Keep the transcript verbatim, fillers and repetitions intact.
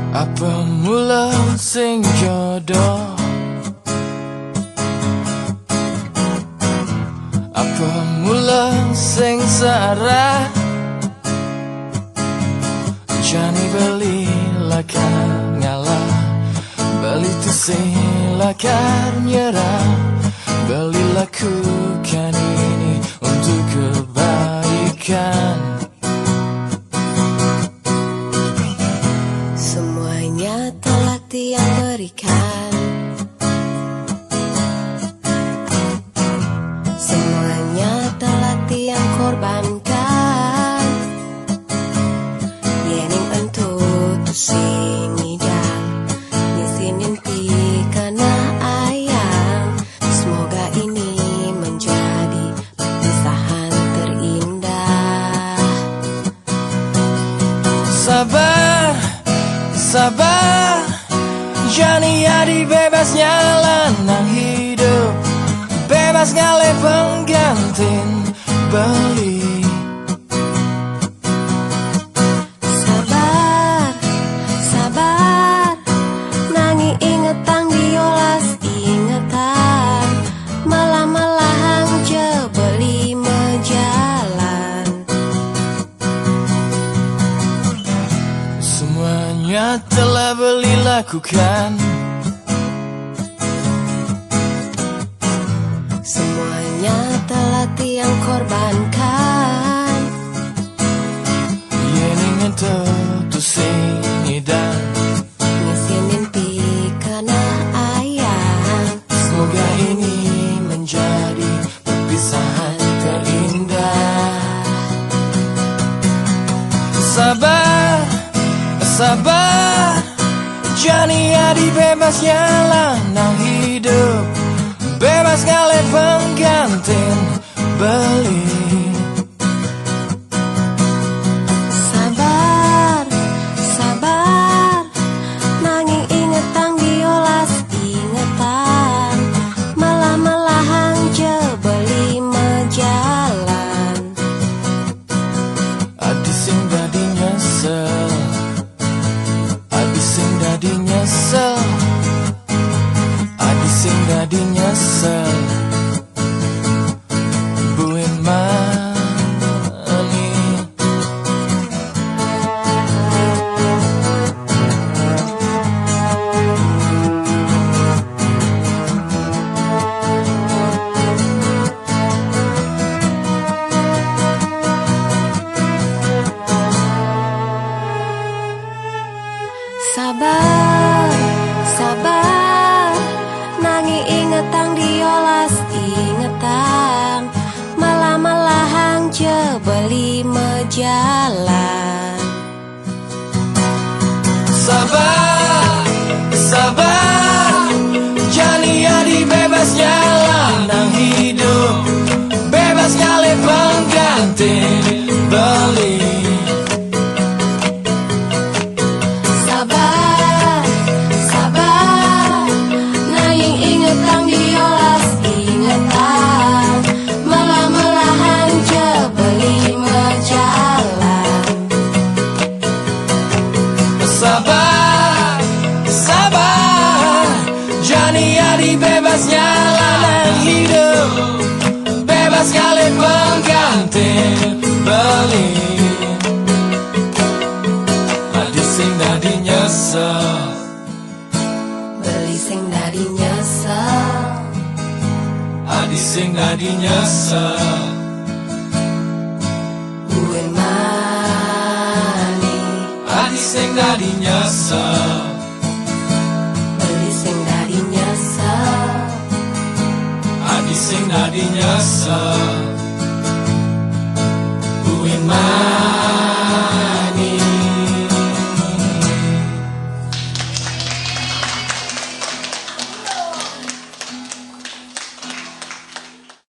Apa mula sing jodoh? Apa mula sing searah? Jani beli lakar ngalah, beli tu sing lakar nyerah. Beli lakukan ini untuk kebaikan. Semuanya telah Tiang berikan. Semuanya telah Tiang korbankan. Yening entu tu sing idang. Nisi mimpi kana ayang. Semoga ini menjadi perpisahan terindah. Sabar, sabar. Jani adi bebas nyalan nang hidup. Bebas ngalih penggantin beli. Sabar, sabar. Nangi ingetang diolas ingetang. Malah-malahang je beli mejalan. Semuanya telah beli lakukan. Semuanya telah Tiang korbankan. Yening entu tu sing idang. Ngisi mimpi kana ayang. Semoga ini menjadi perpisahan terindah. Sabar, sabar. Jani adi bebas nyalan nang hidup. Bebas ngalih penggantin beli. Sabar, sabar. Nangi ingetang diolas ingetang. Malah-malahang je beli mejalan. Adi sing dadi nyesel. Adi sing dadi nyesel. Adi sing dadi nyesel. Buin mani. Sabar, sabar. Nangi ingetang diolas ingetang. Malah-malahang je beli mejalan. Sabar, sabar. Jani adi bebas nyalan nang hidup. Bebas ngalih penggantin beli. Sabar, sabar. Nanging ingetang diolas ingetang. Malah-malahang je beli mejalan. Sabar, sabar. Jani adi bebas nyalan nang hidup. Bebas ngalih penggantin beli. Adi sing dadi nyesel. Beli sing dadi nyesel. Adi sing dadi nyesel. Buin mani. Adi sing dadi nyesel. Beli sing dadi nyesel. Adi sing dadi nyesel.